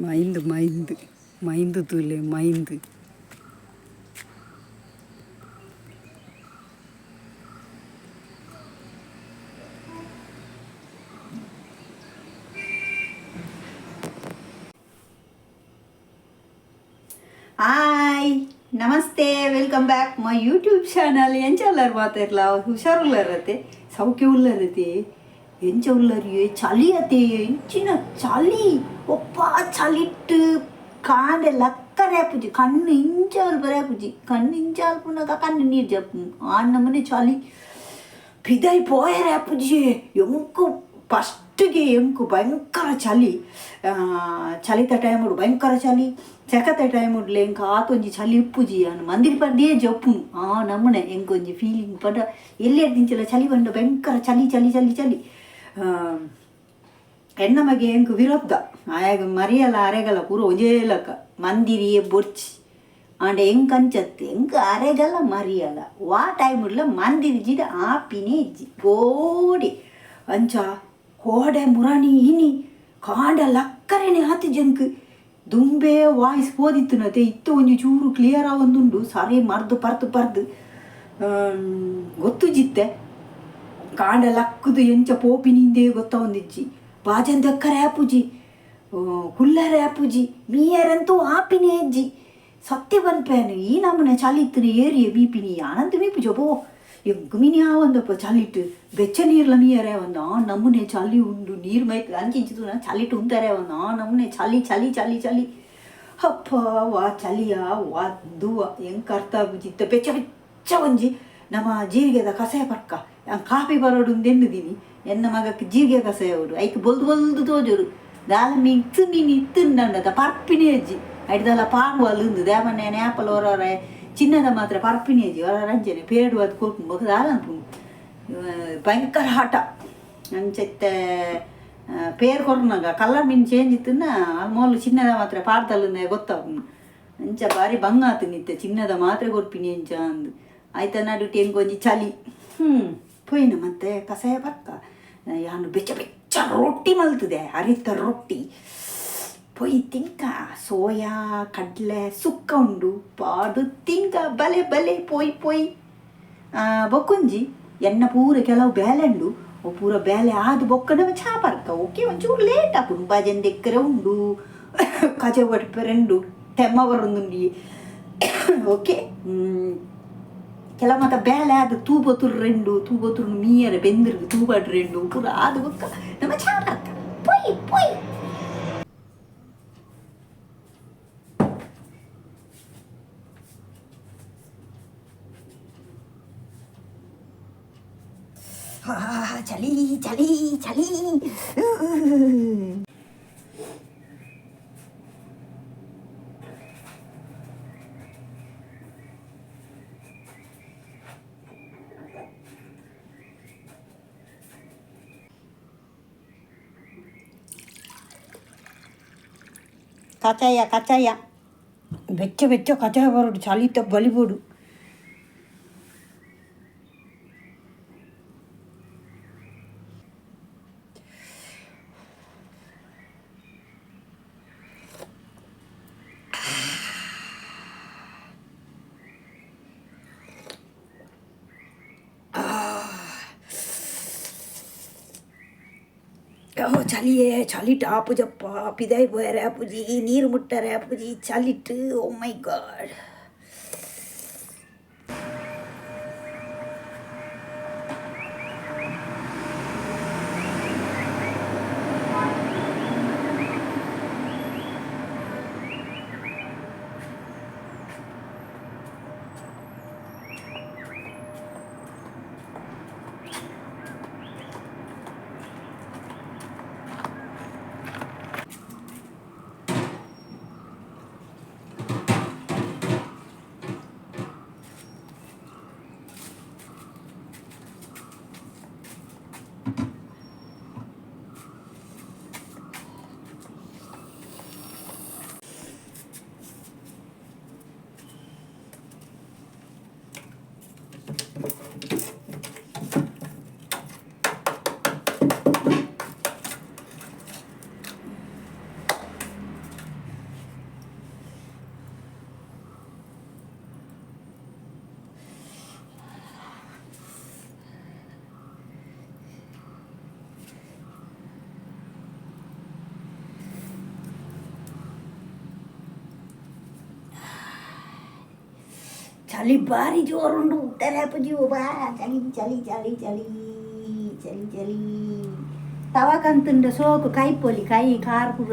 ಮೈಂದು ಮೈಂದು ಮೈಂದು ತೂಲೆ ಮೈಂದು. Hi namaste, welcome back my YouTube channel. ಎಂಚ ಉಲ್ಲರ್ ಮಾತಾಡ್ಲ ಹುಷಾರುಲ್ಲರತೆ, ಸೌಖ್ಯ ಉಲ್ಲರತೆ, ಎಂಚ ಉಲ್ಲರಿ? ಚಳಿ ಅತೆ, ಎಂಚಿನ ಚಳಿ ಒಪ್ಪ. ಚಳಿಟ್ಟು ಕಾಂಡೆ ಲಕ್ಕರೆ ಆಪುಜಿ, ಕಣ್ಣು ಇಂಚ ಅಲ್ಪ ಆಪುಜಿ, ಕಣ್ಣು ಇಂಚ ಅಲ್ಪುನಗ ಕಣ್ಣು ನೀರು ಜಪ್ಪು. ಆ ನಮೂನೆ ಚಳಿ. ಪಿದಾಯಿ ಪೋಯರೆ ಆಪುಜಿ ಎಂಕು. ಫಸ್ಟಿಗೆ ಎಂಕು ಭಯಂಕರ ಚಳಿ. ಚಳಿತ ಟೈಮುಡು ಭಯಂಕರ ಚಳಿ, ಸೆಕತ ಟೈಮುಡ್ಲೆ ಎಂಕ ಆತೊಂಜಿ ಚಳಿ ಉಪ್ಪುಜಿ. ಅನ್ ಮಂದಿರ ಪಂಡಿಯೇ ಜಪ್ಪುನು. ಆ ನಮೂನೆ ಎಂಕೊಂಜಿ ಫೀಲಿಂಗ್ ಪಂಡ ಎಲ್ಲಿ ದಿಂಚಲ ಚಳಿ ಬಂಡ ಭಯಂಕರ ಚಳಿ ಚಳಿ ಚಳಿ ಚಳಿ. ಎನ್ನ ಮಗೆ ಎಂಕು ವಿರುದ್ಧ ಆಯಾಗ ಮರಿಯಲ ಅರೆಗಲ ಪೂರ ಒಂಜೇ ಲಕ ಮಂದಿರಿಯೇ ಬೊರ್ಚಿ. ಆಂಡ ಎಂಕ್ ಅಂಚತ್ತೆ, ಎಂಕ್ ಅರೆಗಲ ಮರಿಯಲ ವಾ ಟೈಮ್ ಉಡ್ಲ ಮಂದಿರಿ ಜಿಡ ಆಪಿನೇ ಇಜ್ಜಿ ಗೋಡಿ. ಅಂಚ ಕೋಡೆ ಮುರಾಣಿ ಇನಿ ಕಾಂಡ ಲಕ್ಕರೆನೆ ಆತಿ ಜಂಕ್. ದುಂಬೆ ವಾಯ್ಸ್ ಪೋದಿತ್ತುನತೆ, ಇತ್ತು ಒಂಜಿ ಚೂರು ಕ್ಲಿಯರ್ ಆವೊಂದುಂಡು. ಸರಿ ಮರ್ದು ಪರ್ದು ಪರ್ದು ಗೊತ್ತು ಜಿತ್ತೆ. ಕಾಂಡ ಲಕ್ಕುದು ಎಂಚ ಪೋಪಿನಿಂದೇ ಗೊತ್ತಾವೊಂದಿಜ್ಜಿ. ಬಾಜನ್ ದಕ್ಕರೆ ಆಪುಜಿ, ಕುಲ್ಲರೆ ಆಪುಜಿ, ಮೀಯರಂತೂ ಆಪಿನೇ ಇಜ್ಜಿ. ಸತ್ಯ ಪನ್ಪೇನು, ಈ ನಮೂನೆ ಚಳಿ ಇತ್ತಿನ ಏರಿಯ ಮೀಪಿನಿ ಆನಂತ ಮೀಪುಜ ಪೋ. ಎಂಕ್ ಮಿನಿ ಆವಂದಪ್ಪ ಚಳಿಟ್ ಬೆಚ್ಚ ನೀರ್ಲ ಮೀಯರೆ ಒಂದು. ಆ ನಮೂನೆ ಚಳಿ ಉಂಡು. ನೀರು ಮೈಕ್ ಅಂಚಿಂಚಿ ತೂನ ಚಳಿಟ್ ಉಂತಾರೆ ಒಂದು. ಆ ನಮೂನೆ ಚಳಿ ಚಳಿ ಚಳಿ ಚಳಿ. ಅಪ್ಪ, ವಾ ಚಳಿಯ ವಾ ದುವ ಎಂಕ್ ಅರ್ಥ ಆಪುಜಿ. ಇತ್ತ ಬೆಚ್ಚ ಬೆಚ್ಚ ಒಂಜಿ ನಮ್ಮ ಜೀರಿಗೆದ ಕಷಾಯ ಪರ್ಕ. ಕಾಫಿ ಬರೋಡು ದೀನಿ. ಎನ್ನ ಮಗಕ್ಕೆ ಜೀರಿಗೆ ಕಷಾಯ ಉಡು, ಐಕ್ ಬೊಲ್ದು ಬೊಲ್ದು ತೋಜೋಡು. ದಾಲ ಮಿಕ್ಸ್ ಮೀನು ಇತ್ತುಂಡದ ಪರ್ಪಿನೇ ಅಜ್ಜಿ ಐಡ್ದಾಲ ಪಾರ್ವಲ್ ಇಂದು ದೇವಣ್ಣ ಆಪಲ್ ಹೊರ ಚಿನ್ನದ ಮಾತ್ರ ಪರ್ಪಿನೇ ಅಜ್ಜಿ ಹೊರ ರಂಜನೆ ಪೇಡು ಅದು ಕೊರ್ಪು ಬೊಕ ದಾಲ ಅನ್ಪುಂಡು. ಭಯಂಕರ ಹಠ ಅಂಚತ್ತೆ. ಪೇರು ಕೊರ್ನಾಗ ಕಲರ್ ಮೀನು ಚೇಂಜ್ ಇತ್ತನ್ನ ಆಲ್ಮೋಲು ಚಿನ್ನದ ಮಾತ್ರ ಪಾರ್ದಲ್ಲ ಗೊತ್ತಾಪುಂಡು. ಅಂಚ ಬಾರಿ ಬಂಗ ಆತು ನಿತ್ತೆ ಚಿನ್ನದ ಮಾತ್ರೆ ಕೊರ್ಪಿನಿ ಅಂಚ ಅಂದು. ಆಯ್ತ ನಡುಟು ಎಂಕೊಂಜಿ ಚಳಿ. ಪೋಯಿನ ಮತ್ತೆ ಕಷಾಯ ಪಕ್ಕ ಯಾನು ಬೆಚ್ಚ ಬೆಚ್ಚ ರೊಟ್ಟಿ ಮಲ್ತದೆ, ಅರಿತ ರೊಟ್ಟಿ. ಪೊಯ್ ತಿಂಕ. ಸೋಯಾ ಕಡಲೆ ಸುಕ್ಕ ಉಂಡು, ಪಾಡು ತಿಂಕ ಬಲೆ ಬಲೆ ಪೋಯ್ ಪೋಯ್. ಬೊಕ್ಕೊಂಜಿ ಎನ್ನ ಪೂರ ಕೆಲವು ಬೇಲೆ ಉಂಡು. ಅವು ಪೂರ ಬೇಲೆ ಆದ್ ಬೊಕ್ಕ ನಮ್ಮ ಚಾ ಪರ್ಕ. ಓಕೆ, ಒಂಚೂರು ಲೇಟ್ ಆಪುಂಡು. ಬಾಜನ್ ದೆಕ್ಕರೆ ಉಂಡು, ಕಜೆ ಬಡ್ಪೆರೆ ಉಂಡು, ತೆಮ್ಮ ಬರೊಂದುಂಡು. ಓಕೆ, ಕೆಲವು ಮಾತ ಬೇಲೆ ಆದ್ ತೂ ಬೊತುರು ರೆಂಡು, ತೂ ಬೊತುರು ಮೀಯರೆ ಬೆಂದಿರ್ಗು ತೂ ಬಡ್ರೆಂಡು ಪೂರ ಆದ್ ಬೊಕ್ಕ ನಮ್ಮ ಚಾ ಪರ್ಕ. ಪೊಯ್ ಪೊಯ್. ಚಳಿ ಚಳಿ ಚಳಿ. ಕಚಾಯ ಕಚಾಯ ಬೆಚ್ಚ ಬೆಚ್ಚ ಕಚಾಯ ಬರೋಡು, ಚಳಿತ ಬಲಿಬೋಡು. ಓ ಚಳಿಯೇ, ಚಳಿಟ್ ಆಪುಜಪ್ಪ. ಪಿದಾಯಿ ಪೋಯರೆ ಆಪುಜಿ, ನೀರು ಮುಟ್ಟರೆ ಆಪುಜಿ ಚಳಿಟ್. ಓ ಮೈ ಗಾಡ್. ಚಳಿ ಬಾರಿ ಜೋರುಂಡು ಉತ್ತರ ಪೂಜಿ ಬಾ ಚಳಿ ಚಳಿ ಚಳಿ ಚಳಿ ಚಳಿ ಚಳಿ ತವಕಂತುಂಡ ಸೋಕು ಕೈಪೊಲಿ ಕೈ ಕಾರ್ ಪೂರ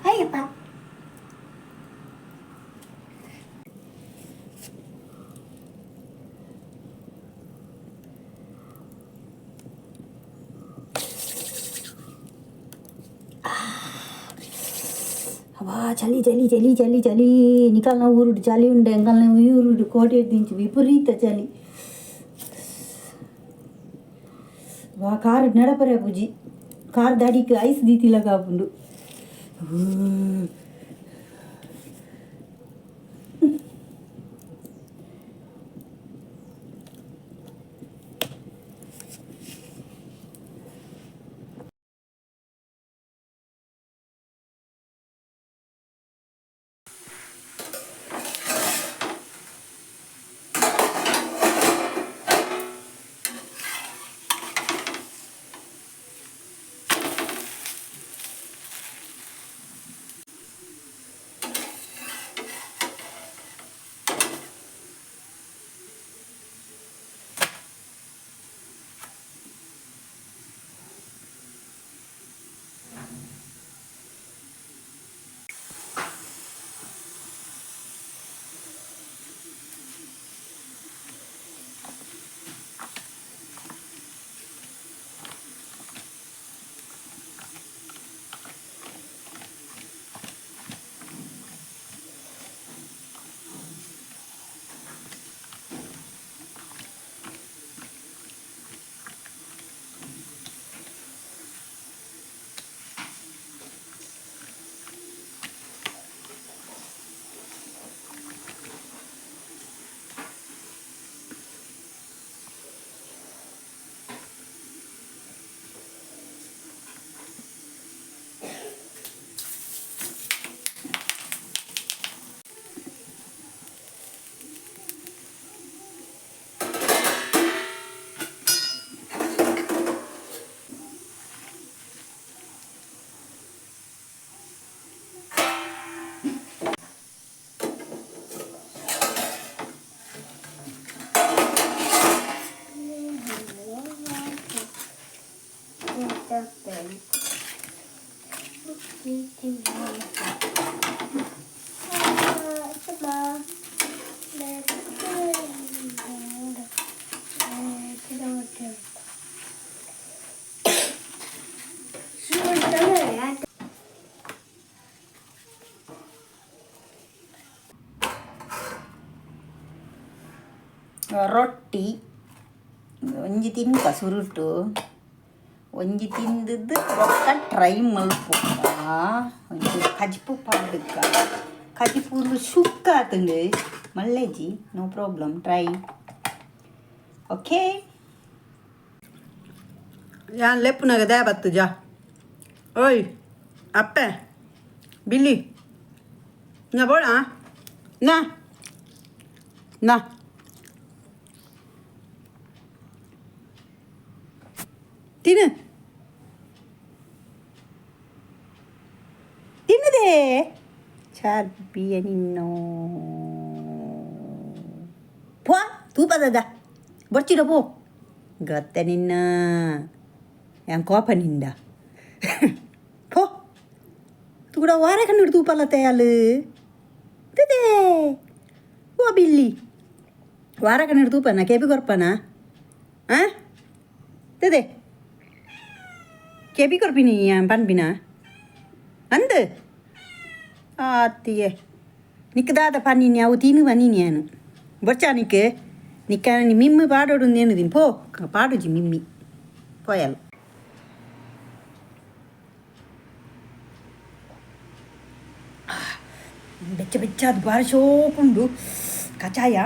ಅಯ್ಯಪ್ಪ. ಅಬ್ಬಾ ಚಳಿ ಚಳಿ ಚಳಿ ಚಳಿ ಚಳಿ. ನಿಕಲ್ನ ಊರುಡು ಚಳಿ ಉಂಡೆ, ಎಂಕಲ್ನ ಊರುಡು ಕೋಟೆ ದಿಂಚು ವಿಪರೀತ ಚಳಿ. ವಾ ಕಾರ್ ನಡಪರೆ ಪೂಜಿ, ಕಾರ್ ದಾಡಿಕ್ ಐಸ್ ದೀತಿಲ ಕಾಪುಂಡು. ರೊಟ್ಟಿ ಒಂಜಿ ತಿನ್ಕ ಸುರುಟು, ಒಂಜಿ ತಿಂದದ್ದು ರೊಕ್ಕ ಟ್ರೈ ಮಲ್ಪುಕ್ಕ. ಒಂಜಿ ಕಜಿಪು ಪಾಡ್ಕ, ಕಜಿಪು ಸುಕ್ಕ ಆತಂಡು ಮಲ್ಲೇಜಿ, ನೋ ಪ್ರಾಬ್ಲಮ್, ಟ್ರೈ. ಓಕೆ. ಯಾನ್ ಲೆಪ್ಪುನಗ ದೇ ಬತ್ತು ಜಾ. ಓಯ್ ಅಪ್ಪೆ ಬಿಲ್ಲಿ ನಾ ಬೋಳ ನಾ ನಾ ತಿನ್ನು ತಿನ್ನದೆ ಚಾರ್ಬಿಯ ನಿನ್ನೋ ಪೋ ತೂಪದ ಬೊಡ್ಚಿಡ ಪೋ ಗೊತ್ತ ನಿನ್ನ ಯಾನ್ ಕೋಪ ನಿಂದ ಪೋ ತೂಡ ವಾರ ಕಣ್ಣು ತೂಪಲ್ಲ ತಯಾಲು ತದೆ. ಓ ಬಿಲ್ಲಿ ವಾರ ಕಣ್ಣು ತೂಪನ ಕೆಬಿ ಕೊರ್ಪನ ಆ ತದೆ ಕೆಬಿ ಕೊರ್ಪಿನಿ ಯಾನ್ ಪನ್ಪಿನ ಅಂದು ಆತಿಯೇ ನಿಕ್ಕದಾದ ಪನ್ನಿನಿ ಅವು ತಿನ್ನು ಪನ್ನಿನಿ ಯಾನು ಬೊರ್ಚಾ ನಿಕ್ ನಿಕ್ಕ ಮಿಮ್ಮಿ ಪಾಡೋಡು ನೇನುದಿನಿ ಪೋ ಪಾಡುಜಿ ಮಿಮ್ಮಿ ಪೋಯಲ್. ಬೆಚ್ಚ ಬೆಚ್ಚಾದ ಬಾರಿ ಶೋಕುಂಡು ಕಚಾಯ.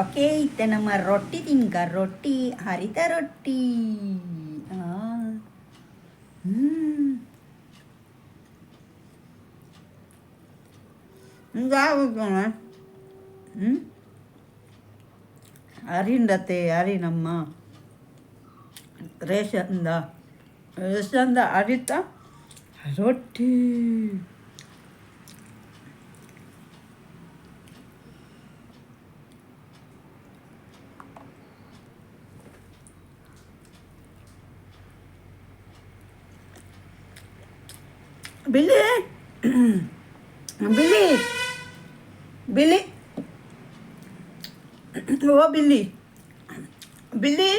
ಓಕೆ, ಇತ್ತೆ ನಮ್ಮ ರೊಟ್ಟಿ ತಿನ್ಕ, ರೊಟ್ಟಿ ಹರಿತ ರೊಟ್ಟಿ. ಅರಿಂಡತೆ ಅರಿ ನಮ್ಮ ರೇಷನ್ದ ರೇಷನ್ದ ಅರಿತ ರೊಟ್ಟಿ. ಬಿಲ್ಲಿ ಬಿಲ್ಲಿ ಬಿಲ್ಲಿ ಓ ಬಿಲ್ಲಿ ಬಿಲ್ಲಿ,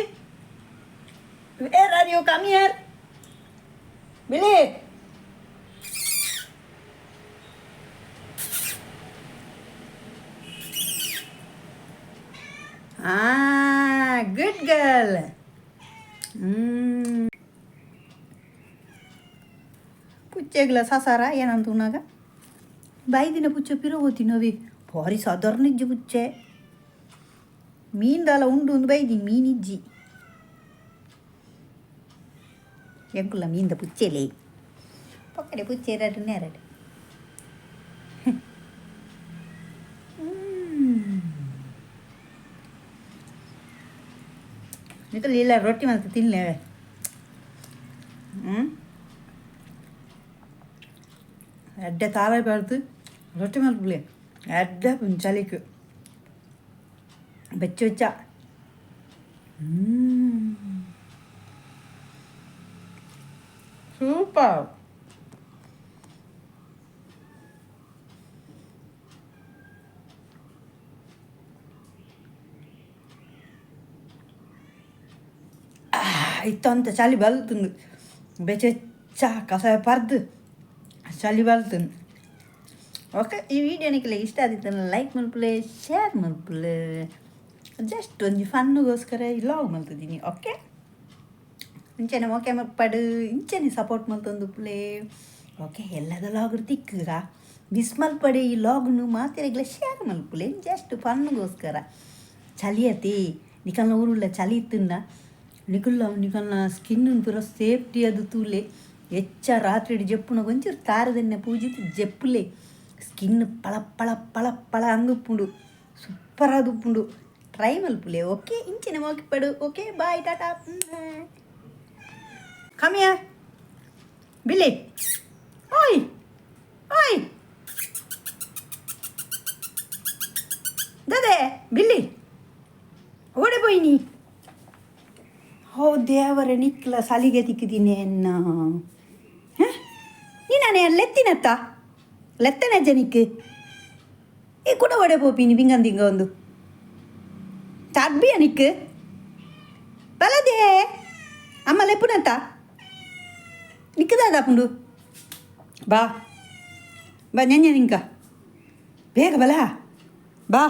where are you? Come here Billy. Good girl. ಪುಚ್ಚೆಗ್ಲ ಸಸಾರ ಏನಂತ ಬೈದಿನ ಪುಚ್ಚೆ ಪಿರ ಹೋತಿನವಿ ಭಾರಿ ಸಾಧಾರಣ ಇಜ್ಜಿ ಪುಚ್ಚೆ. ಮೀನ್ದಾಲ ಉಂಡು ಒಂದು ಬೈದಿನಿ ಮೀನಿಜ್ಜಿ ಎಂಕುಲ್ಲ ಮೀನ್ದ ಪುಚ್ಚೆಲೇ ಪಕ್ಕಡೆ ಪುಚ್ಚೆ ಎರಡು ನೆರಡು. ನಿಕಲ್ ಇಲ್ಲ ರೊಟ್ಟಿ ಮತ್ತೆ ತಿನ್ಲೆ. ಎಡ್ಡೆ ತಾರ ಬೆಳೆದು ರೊಟ್ಟಿ ಮಲ್ಪುಲೆ ಎಡ್ಡೆ ಚಳಿಕ್ ಬೆಚ್ಚ ಬೆಚ್ಚ. ಸೂಪರ್. ಇತ್ತಂತ ಚಳಿ ಬಲ್ತುಂಡು ಬೆಚ್ಚ ಬೆಚ್ಚ ಕಸಾಯ ಪರ್ದು ಚಳಿ ಬಲ್ತುಂಡು. ಓಕೆ, ಈ ವಿಡಿಯೋ ನಿಕ್ಲೆ ಇಷ್ಟ ಆದಿತ್ತನ ಲೈಕ್ ಮಲ್ಪುಲೆ, ಶೇರ್ ಮಲ್ಪುಲೆ. ಜಸ್ಟ್ ಒಂಜಿ ಫನ್ನುಗೋಸ್ಕರ ಈ ಲಾಗ್ ಮಲ್ತಿದ್ದೀನಿ. ಓಕೆ, ಇಂಚನೆ ಓಕೆ ಮಲ್ಪಡು, ಇಂಚನೆ ಸಪೋರ್ಟ್ ಮಲ್ತೊಂದುಪ್ಪುಲೆ. ಓಕೆ, ಎಲ್ಲದ ಲಾಗ್ ತಿಕ್ಕುರ ಮಿಸ್ ಮಲ್ಪಡೆ ಈ ಲಾಗ್ನು ಮಾತೆರೆಗ್ಲ ಶೇರ್ ಮಲ್ಪುಲೆ. ಜಸ್ಟ್ ಫನ್ನುಗೋಸ್ಕರ. ಚಳಿ ಅತಿ ನಿಕಲ್ನ ಊರುಳ್ಳ ಚಳಿ ಇತ್ತುಂಡ ನಿಕುಲ್ಲ ನಿಕಲ್ನ ಸ್ಕಿನ್ ಪೂರ ಸೇಫ್ಟಿ ಅದು ತೂಲೆ. ಹೆಚ್ಚ ರಾತ್ರಿ ಜಪ್ಪುನ ಒಂಚೂರು ತಾರದನ್ನೆ ಪೂಜಿತ್ ಜಪ್ಪುಲೆ ಸ್ಕಿನ್ ಪಳ ಪಳ ಪಳ ಪಳ ಅಂದುಪ್ಪುಂಡು, ಸೂಪರ್ ಆದುಪ್ಪುಂಡು. ಟ್ರೈ ಮಲ್ಪುಲೆ. ಓಕೆ, ಇಂಚಿನ ಮೋಕಿಪಡು. Okay, bye, tata. Come here Billy. ಓಯ್ ಓಯ್ ದದೆ ಬಿಲ್ಲಿ ಓಡೆ ಪೋಯಿನಿ. ಹೋ ದೇವರೇ, ನಿಕ್ಲ ಸಲಿಗೆ ತಿಕ್ಕಿದ್ದೀನಿ ಎನ್ನ ನೀನಾನೆ ಲೆತ್ತಿನತ್ತ ಲೆತ್ತನೆ ಜನಿಕ್ ಈ ಕೂಡ ಒಡೆ ಪೋಪಿನಿ ಬಿಂಗಂದಿಂಗ ಒಂದು ತರ್ಬಿಯ ನಿಕ್ ಬಲದೆ ಅಮ್ಮ ಲೆಪ್ಪುನಂತ ನಿಕ್ಕದಾದ ಪುಂಡು ಬಾ ಬಾ ನೆನ್ನೆ ನಿಂಕ ಬೇಗ ಬಲ ಬಾ.